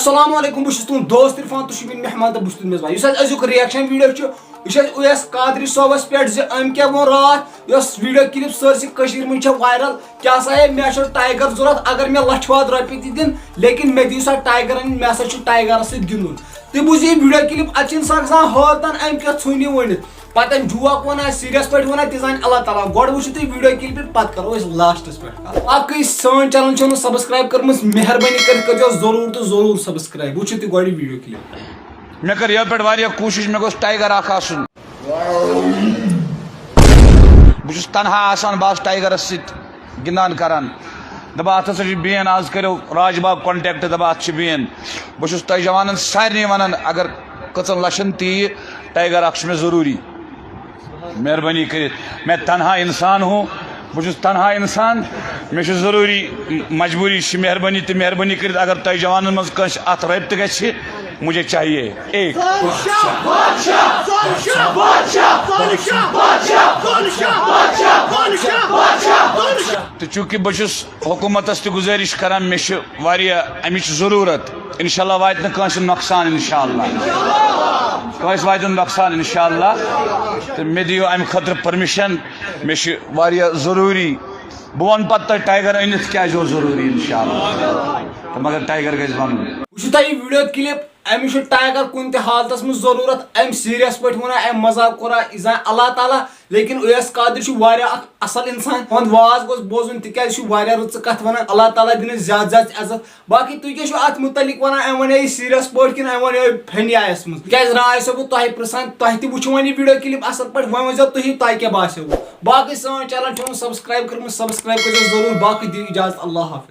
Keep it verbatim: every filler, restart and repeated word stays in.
السلام علیکم، بہٕ چھُس تُہُنٛد دوست عرفان، تُہۍ چھِو میٲنۍ مہمان تہٕ بہٕ چھُس تُہُنٛد میزبان۔ یُس اَسہِ أزیُک reaction video چھُ، یہِ چھُ اَسہِ اویس قادری صٲبَس پٮ۪ٹھ زِ أمۍ کیٛاہ ووٚن راتھ، یۄس video clip سٲرسٕے کٔشیٖرِ منٛز چھےٚ viral۔ کیٛاہ سا ہے، مےٚ چھُ tiger ضوٚرَتھ، اگر مےٚ لَچھِ واد رۄپیہِ تہِ دِن، لیکن مےٚ دِیِو سا tiger اَنٕنۍ، مےٚ ہسا چھُ tigerَس سۭتۍ گِنٛدُن۔ تُہۍ بوٗزِو یہِ video clip، اَتہِ چھِ اِنسان گژھان حٲرتَن، أمۍ کیٛاہ ژھٕنۍ یہِ ؤنِتھ۔ پتہٕ أمۍ joke وَنان، serious پٲٹھۍ وَنان، تہِ زانہِ اللہ تعالیٰ۔ گۄڈٕ وٕچھِو تُہۍ video clip، پتہٕ کرو أسۍ lastس پٮ۪ٹھ کتھ۔ اکھ یُس سٲنۍ channel چھو نہٕ subscribe کٔرمٕژ، مہربٲنی کٔرِتھ کٔرزیو ضروٗر تہٕ ضروٗر subscribe۔ وٕچھِو تُہۍ گۄڈٕ video clip۔ مےٚ کٔر یَوٕ پٮ۪ٹھ واریاہ کوٗشِش، مےٚ گوٚژھ tiger اکھ آسُن۔ بہٕ چھُس تنہا آسان، بہٕ آسہٕ tigerس سۭتۍ گِنٛدان کران۔ دَپان، اَتھ ہسا چھُ ban، آز کٔرِو راج باغ contact، دَپان، اَتھ چھُ ban۔ بہٕ چھُس تۄہہِ جوانن سارنٕے وَنان، اگر کٔژَن لَچھَن تہِ یہِ tiger اکھ چھُ مےٚ ضروٗری۔ مہربٲنی کٔرِتھ، میں تنہا انسان ہوں، بہٕ چھُس تنہا انسان، مےٚ چھُ ضروٗری، مجبوٗری چھِ، مہربٲنی تہٕ مہربٲنی کٔرِتھ، اگر تۄہہِ جوانن منٛز کٲنٛسہِ اَتھ رٲبطہٕ گژھِ، مجھے چاہیے۔ ایک۔ تہٕ چوٗنٛکہِ بہٕ چھُس حکوٗمتس تہِ گُزٲرِش کران، مےٚ چھِ واریاہ اَمِچ ضروٗرت۔ انشاءاللہ واتہِ نہٕ کٲنٛسہِ نۄقصان، انشاءاللہ۔ کٲنٛسہِ واتہِ نہٕ نۄقصان، انشاءاللہ۔ تہٕ مےٚ دِیِو اَمہِ خٲطرٕ permission۔ مےٚ چھِ واریاہ ضروٗری۔ بہٕ وَنہٕ پَتہٕ تۄہہِ tiger أنِتھ کیٛازِ اوس ضروٗری، انشاءاللہ۔ تہٕ مگر tiger گژھِ بَنُن۔ وٕچھِو تۄہہِ یہِ video clip، أمِس چھُ tiger کُنہِ تہِ حالتس منٛز ضروٗرت۔ أمۍ serious پٲٹھۍ ووٚنا، أمۍ مذاق کوٚرا، یہِ زانہِ اللہ تعالیٰ۔ لیکن اویس قادری چھُ واریاہ اکھ اصل انسان۔ تُہُنٛد واز گوٚژھ بوزُن، تِکیازِ یہِ چھُ واریاہ رٕژٕ کتھ ونان۔ اللہ تعالیٰ دِنس زیادٕ زیادٕ عزت۔ باقٕے تُہۍ کیٛاہ چھِو اتھ متعلق ونان؟ أمۍ ونیٛا یہِ serious پٲٹھۍ کِنہٕ أمۍ ونیٛا یہِ پھنیایس منٛز؟ تِکیازِ راے آسیو بہٕ تۄہہِ پرژھان، تۄہہِ تہِ وٕچھِو وۄنۍ یہِ video clip اصل پٲٹھۍ، وۄنۍ ؤنۍزیو تُہی تۄہہِ کیٛاہ باسیو۔ باقٕے سٲنۍ channel چھُو نہٕ subscribe کٔرمٕژ، subscribe کٔرزیو ضروٗر۔ باقٕے دِیِو اجازت، اللہ حافظ۔